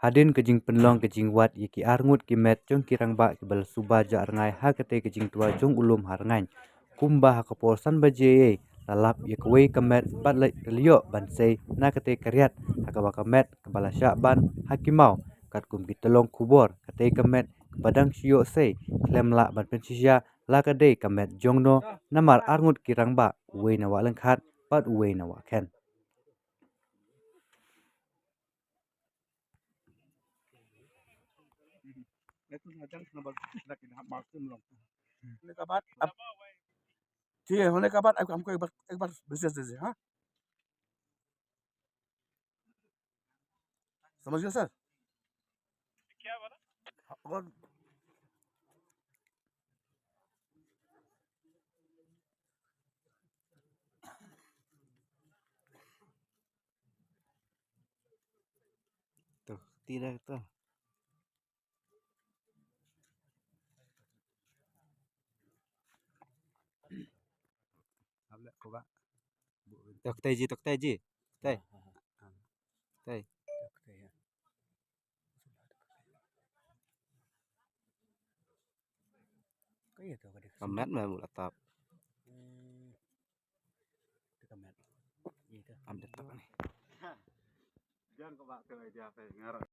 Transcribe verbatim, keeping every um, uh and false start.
Hadien ka jingpynlong ka jingwad ïa ki arngut ki met jong ki rangbah kiba la suba jah rngai ha katei ka jingtwa jong u lum ha Rngaiñ, kumba ha ka por san baje ei la lap ïa kawei ka met bad la ïoh ban sei na katei ka riat, ha kaba ka met kaba la shah ban ha ki maw, katkum ki tyllong khubor katei ka met kaba dang shu ïoh sei khlem lah ban pynshisha la ka dei ka met jong no, namar arngut ki rangbah, uwei na Wah Lyngkhat bad uwei na Wah Khen. होने के बाद अब, ठीक है, होने के बाद अब हमको एक बार, एक बार मैसेज दीजिए, हाँ? समझ गए सर? और तो तीन है तो। Tok tai ji, tok tai ji. Tai. Tai. Ka met ma mu laptop. Am laptop ni. Jangan kau buat tu idea apa ngarang.